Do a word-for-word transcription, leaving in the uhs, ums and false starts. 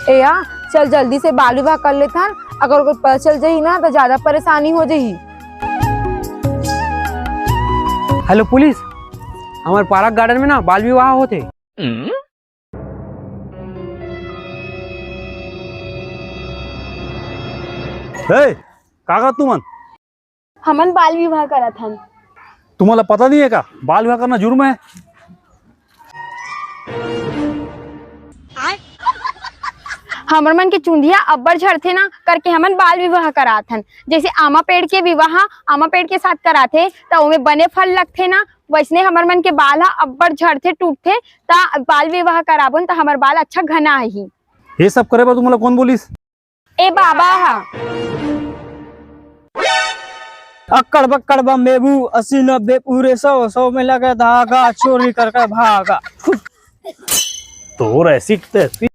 ए या, चल जल्दी से बाल विवाह कर लेथन, अगर कोई पता चल जाही ना तो ज्यादा परेशानी हो जाही। हेलो पुलिस, हमर पार्क गार्डन में ना बाल विवाह होथे। ए, का करत तुमन? हमन बाल विवाह करत हन। तुम्हाला पता नहीं है का, बाल विवाह करना जुर्म है। हमर मन के चुंदिया अब्बड़ झड़थे ना, करके हमन बाल विवाह करात हन। जैसे आमा पेड़ के विवाह आमा पेड़ के साथ कराथे, त ओमे बने फल लगथे ना, वैसने हमर मन के बाल ह अब्बड़ झड़थे, टूटथे, त बाल विवाह कराबोन त हमर बाल अच्छा घना आही। ये सब करे बर तुम्हाला कोन बोलिस? ए बाबा हा। अक्कड़ बक्कड़ बम्बे बू, अस्सी नब्बे पूरे सौ, सौ में लगे धागा, चोरी करके भागा। तोर ऐसी तैसी।